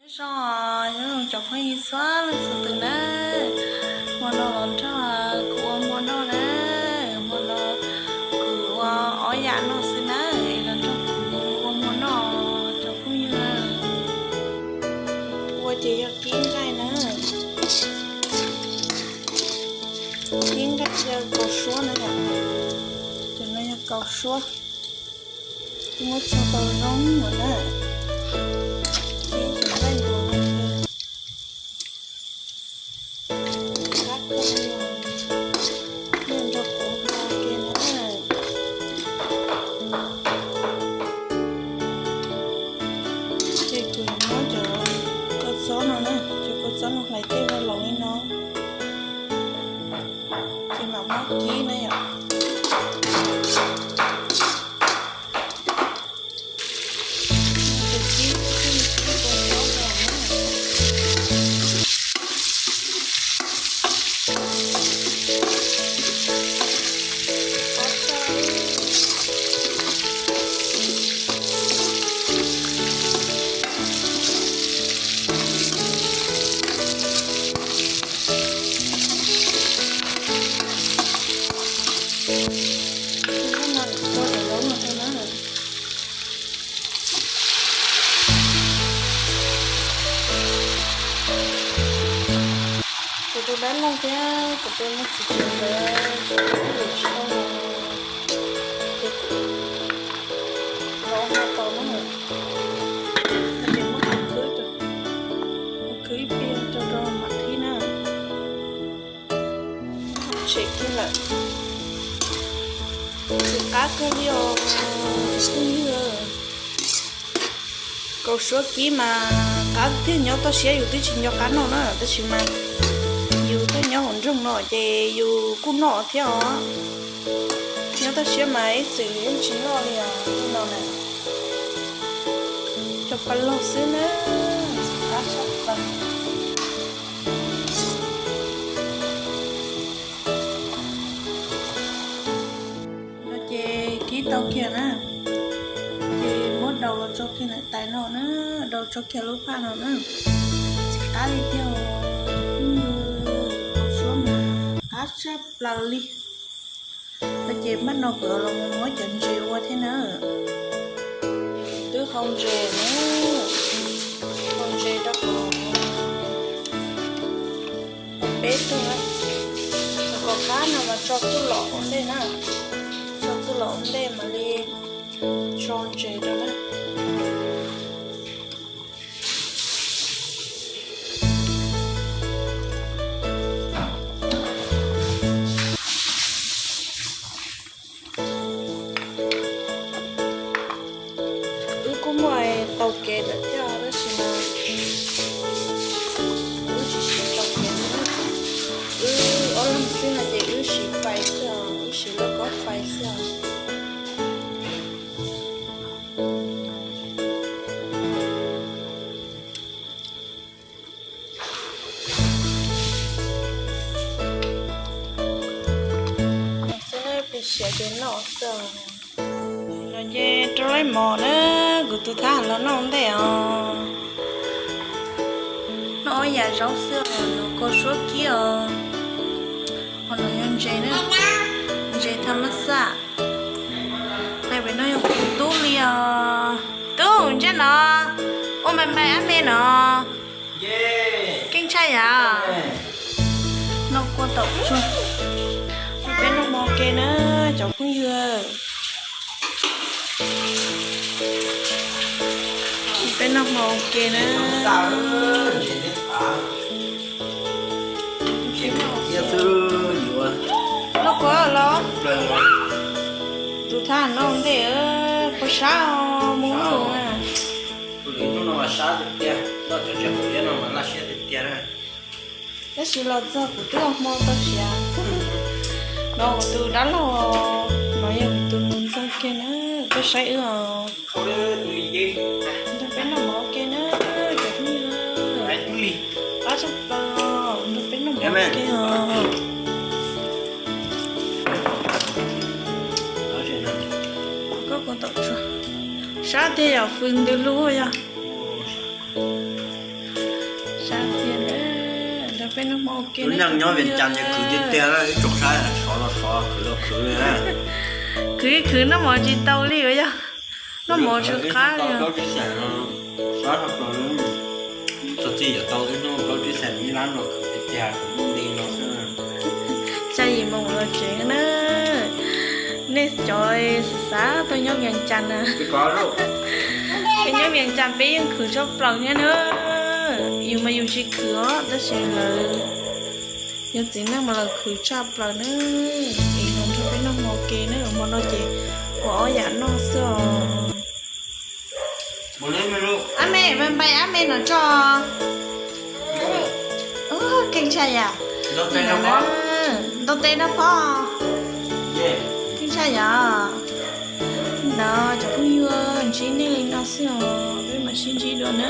Zoo, nyob zoo cov phooj ywg txhua leej txhua tus na. Hmo no los nrog kuv ua hmo noj na. Hmo no kuv ua ob yam noj xwb na, es los nrog kuv ua hmo noj cov phooj ywg. Ua ces yog kib nqaij na. Kib nqaij yog kaus suab na yom. Cov no yog kaus suab. Kuv muab tso tau zoo lawm na. Kib cov nqaij ntuas no thiab. Qab kawg li os. Noj nrog kuv hmo ke na. Ces kuv yuav muab cov kua txob no na, cov kua txob no hlais tej vaj loos li no, ces mam muab kib na yom. Kuv tus dab laug thiab kuv tus me txiv tsev nkawd lwm tsis tau los, ces kuv los ua tau na. Ces muab khwb, khwb ib pliag rau rau mam qhib na. Tshem kiag lawm. Tsis qab kawg li os. Kaus suab kib mas qab tiag, nyob toj siab yus twb tsis nco qab noj na, tab sis mas yus tuaj nyob hauv nroog no ces yus kuj noj thiab os. Nyob toj siab mas ib txwm yeej tsis noj li os no na. Cov paj laug xwb na, qab tshaj plaws. No ces kib tau kiag na, ces muab daus los tso kiag ntawm tais no na, daus tso kiag lub phaj no na. Tsis qab li tiag, kaus suab mas qab tshaj plaws li. No ces npaj no kuv los muab cov ntses ua thiab na. Twb hau ntses na, hau ntses rau kom peb tug, kom qab no mas tso txuj lom ua ntej na, tso txuj lom ua ntej mam li tso ntses rau na. Wb kuj muaj taug kev lawm thiab tab sis mas wb tsis siv taug kev li. Wb ob leeg xwb no ces wb siv fais xwb os, wb siv lauj kaub fais xwb os. Xwb peb siav ces noj xwb. No ces rau lawm mog na, kuv tus thab los noj ua ntej os. Noj ob yam zaub xwb os, no kaus suab kib os. Ho no yog ntses na, ntses tham mas xaj. Nqaij pem no yog kuv tub li os. Tub, ntsej no, ua npai npai ab me no. Keej tshaj yam. Noj kua taum tsuag. Peb noj hmo ke na cov phooj ywg. Peb noj hmo ke na. Noj kua los? Tus thab noj ntej, kua sab mus mus na. Tus lwm hnub no mas sab tiag tiag, noj cov ntses qaub liab no mas laj siab tiag tiag na. Tab sis los txog kuv twb ua hmo tau siav. No kuv tus dab laug, no yog kuv tus ntxawg kiag na, tuaj saib wb os. Nrog peb noj mov ke na, cov phooj ywg. Qab tshaj plaws, nrog peb noj mov ke os. Koj kua taum tsuag. Sab tiag yom, fws ntws lug yog. Lub neej nyob Vias Cas ces khwv tiag tiag, ib tsoom saib sov los sov, khwv los khwv. Khwv ib khwv noj mov tsis tau li uas yog, noj mov tsis qab li. Txog txij yuav tau ib hnub plaub tsib xees ib lab no khwv tiag tiag, khwv nti no xwb. Xya yim moos los tsev na. Nej cov xav xav tuaj nyob Vias Cas na, tuaj nyob Vias Cas peb yeej khwv tshaj plaws thiab na. Yus mas yus tsis khwv os, tab sis lawv yog txiv neej mas lawv khwv tshaj plaws na. Es los nrog peb noj hmo ke na, hmo no ces ua ob yam noj xwb os. Ab me, npais ab me no tso. Keej tshaj yam. Ntaus tes no phob. Keej tshaj yam. Ntawd cov phooj ywg, ntsib nej li no xwb os, peb mam sib ntsib dua na.